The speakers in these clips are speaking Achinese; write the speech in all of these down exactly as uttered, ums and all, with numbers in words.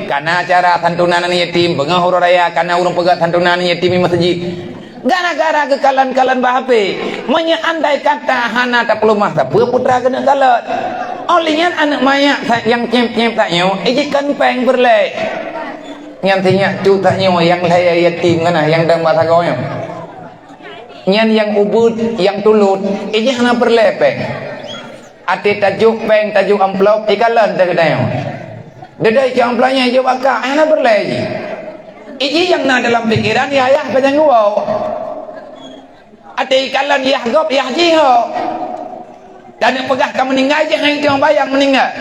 Kana acara santunan aneuk yatim, beungoh uroe raya kana ureuëng peugah santunan aneuk yatim di meuseujid. Gara-gara geukalon-kalon bak H P, meunyoe andai kata hana tapeuleumah sapeue putra keuneuk kalon. Óh lheueh nyan aneuk manyak sa-, nyang céb-céb tanyoe, ijikon péng peureulée. Nyan sinyak cut tanyoe nyang lhée yatim ngon nyang dong bak sagoe nyoe. Nyan nyang ubeuet, nyang tulôt, ijih hana peureulée péng. Até tajok péng, tajok amplop, ikalon teuh geutanyoe. Deudeh ijok amplop nyan ijok bak kak, hana peureulée jih. Ijih nyang na dalam pikeran, yah-yah ka nyang geuwoe. Até ikalon yah gob, yah jih ho. Dan peugah ka meuninggai jih, hana tueng bayang meuninggai.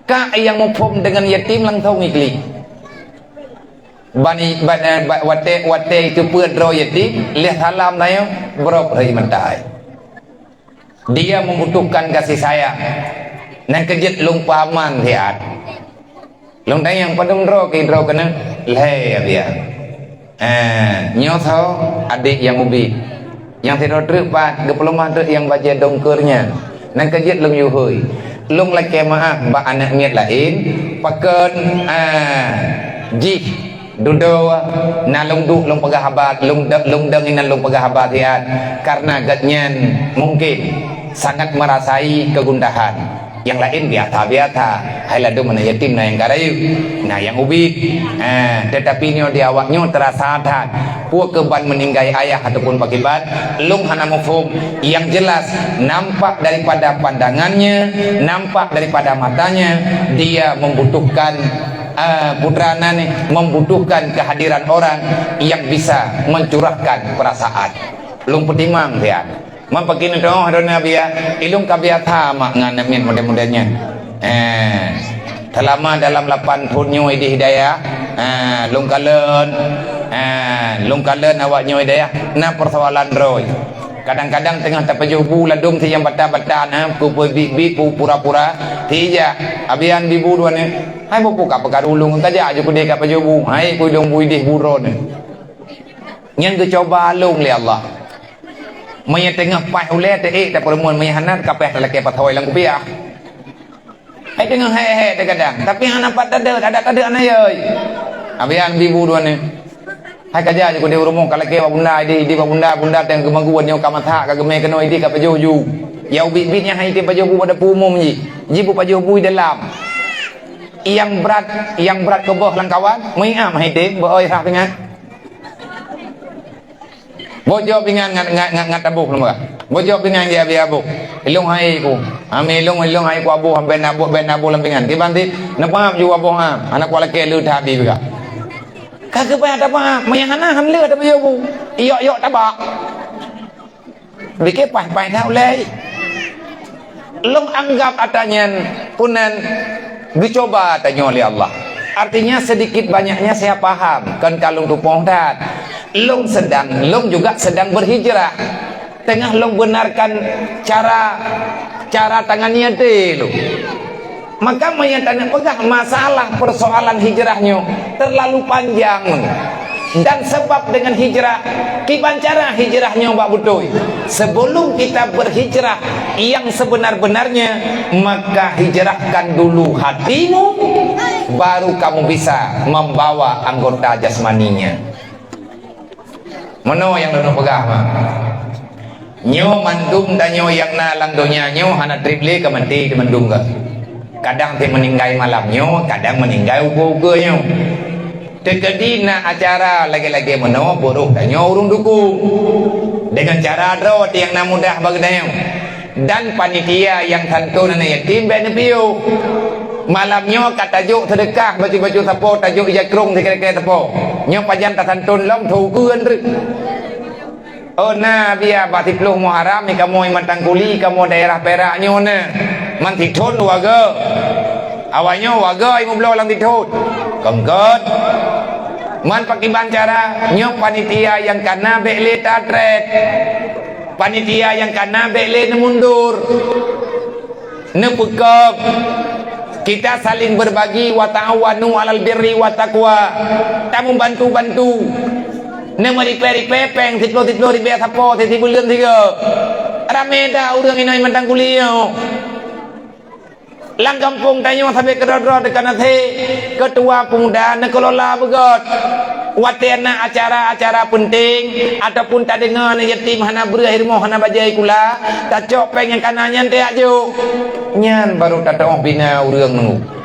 Kak nyang muphom deungon yatim langsong iklik. Bani, bani, ba-, watée, watée iteupeue droe yatim, lheueh salam tanyoe, brok rhoi meutai. Dia membutuhkan kasih sayang. Nyang keujeuet lôn peuaman siat. Lôn tanyong padum droe keu droe keuneuk lhée, Abian. Eh, nyoe soe adék nyang ubit. Nyang sidroe treuk pat geupeuleumah treuk nyang bajée dongkeur nyan. Nyang keujeuet lôn yue hôi. Lôn lakée meuáh bak aneuk miet laén, pakon, eh, jih Dudoe na lôn duek lôn peugah haba, lôn de-, lôn dong inan lôn peugah haba siat, kareuna gobnyan mungken sangat meurasai keugundahan. Nyang laén biasa-biasa, hai ladôm aneuk yatim na nyang ka rayeuk, na nyang ubit. Ha, teutapi nyoe di awak nyoe teurasa that. Peue keuban meuninggai ayah ataupun pakiban, lôn hana muphom. Nyang jelas, nampak daripada pandangannya, nampak daripada matanya, dia membutuhkan Ah, putra nan membutuhkan kehadiran orang yang bisa mencurahkan perasaan. Lôn peutimang siat. Man pakon teuh droeneuh biasa, ilôn ka biasa mak ngon aneuk miet model-model nyan. Eh, selama dalam lapan thon nyoe idéh hidayah, ah, lôn kalon, ah, lôn kalon awak nyoe hidayah, na persoalan droe. Kadang-kadang teungoh tapajôh bu ladôm si nyang bata-bata na, peue-peue bit-bit, pu-, pura-pura, si ijak, Abian bi bu droeneuh. Hai, boh peue ka peukaru lôn, ka jak ju keudeh ka pajôh bu. Hai, keu lôn bu idéh bu droeneuh. Nyan geucuba lôn lé Allah. Meunyoe teungoh paih ulée teuék tapeureumeun, meunyoe hana ka paih talakée pathôi lam kupiah. Hai teungoh hék-hék teugadang, tapi hana pat tadeuet, adak tadeuet hana yôi. Abian bi bu droeneuh. Hai ka jak ju keudeh u rumoh ka lakée bak bunda, idéh, idéh bak bunda, bunda teungoh geumagun nyoe ka masak, ka geumé keunoe idéh ka pajôh ju. Ya ubit-bit nyan hai tem pajôh bu bak dapu umum jih. Jih bu pajôh bu di dalam. Nyang brat, nyang brat keuboh lam kawan, meuiam hai tem, beu oi rhah pingan. Boh jok pingan ngat, ngat, ngat, ngat aboh lom bah. Boh jok pingan di abi aboh. Ilôn hai ku. Ami ilôn, ilôn hai ku aboh, amben aboh, ben aboh lam pingan. Kiban ti, neupaham ju aboh am. Hana kuat lakée le that bi beuka. Ka keupeue tapaham, meunyo hana han le tapajôh bu. Iyok-yok tabak. Bike paih-paih that ulée. Lôn anggap ata nyan peunan geucuba tanyoe lé Allah. Artinya, sedikit banyaknya saya paham, kon ka lôn tupoh that. Lôn sedang, lôn juga sedang berhijrah. Teungoh lôn benarkan cara, cara tangan nyan teuh lôn. Maka meunyo taneuk peugah masalah persoalan hijrah nyoe terlalu panjang. Dan sebab dengan hijrah, kiban cara hijrah nyoe bak beutôi. Sebelum kita berhijrah yang sebenar-benarnya, maka hijrahkan dulu hatimu, baru kamu bisa membawa anggota jasmaninya. Meunoe nyang lôn peugah, mak. Nyoe mandum tanyoe nyang na lam donya nyoe hana treb lé ka maté teuh mandum ka. Kadang teuh meuninggai malam nyoe, kadang meuninggai ukeue-ukeue nyoe. Teukeudi na acara lagée-lagée meunoe, peuroh tanyoe ureuëng dukung. Deungon cara droe teuh nyang na mudah bak geutanyoe. Dan panitia nyang santôn aneuk yatim bék neupiôh. Malam nyoe ka tajok seudeukah bacut-bacut sapo, tajok ija krông sikrék-krék sapo. Nyoe pajan tasantôn lom, thô ukeue treuk. Oh na biasa bak siploh Muharram, kamoe Matang Kuli, kamoe daerah Perak nyoe na. Man sithôn dua go. Awai nyoe dua go imubloe lam sithôn. Kongkot. Man pakiban cara, nyoe panitia nyang kana bék lé tatrét. Panitia nyang kana bék lé neumundur. Neupeukong. Kita saling berbagi, wa ta'awanu 'alal birri wa taqwa. Tameubantu-bantu. Neumeuripée-ripée péng siploh-siploh ribée sapo, sisibuleuen sigoe. Ramé that ureuëng inong Matang Kuli nyoe. Lam gampông tanyoe sabe keudroe-droe teuka na thé, keutua peumuda neukelola beugöt. Watée na acara-acara peunteng ataupun tadeungoe na yatim hana breueh rumoh hana bajée kula, tacok péng nyang kana nyan tajak jok. Nyan barô tateuoh bina ureuëng nunggu.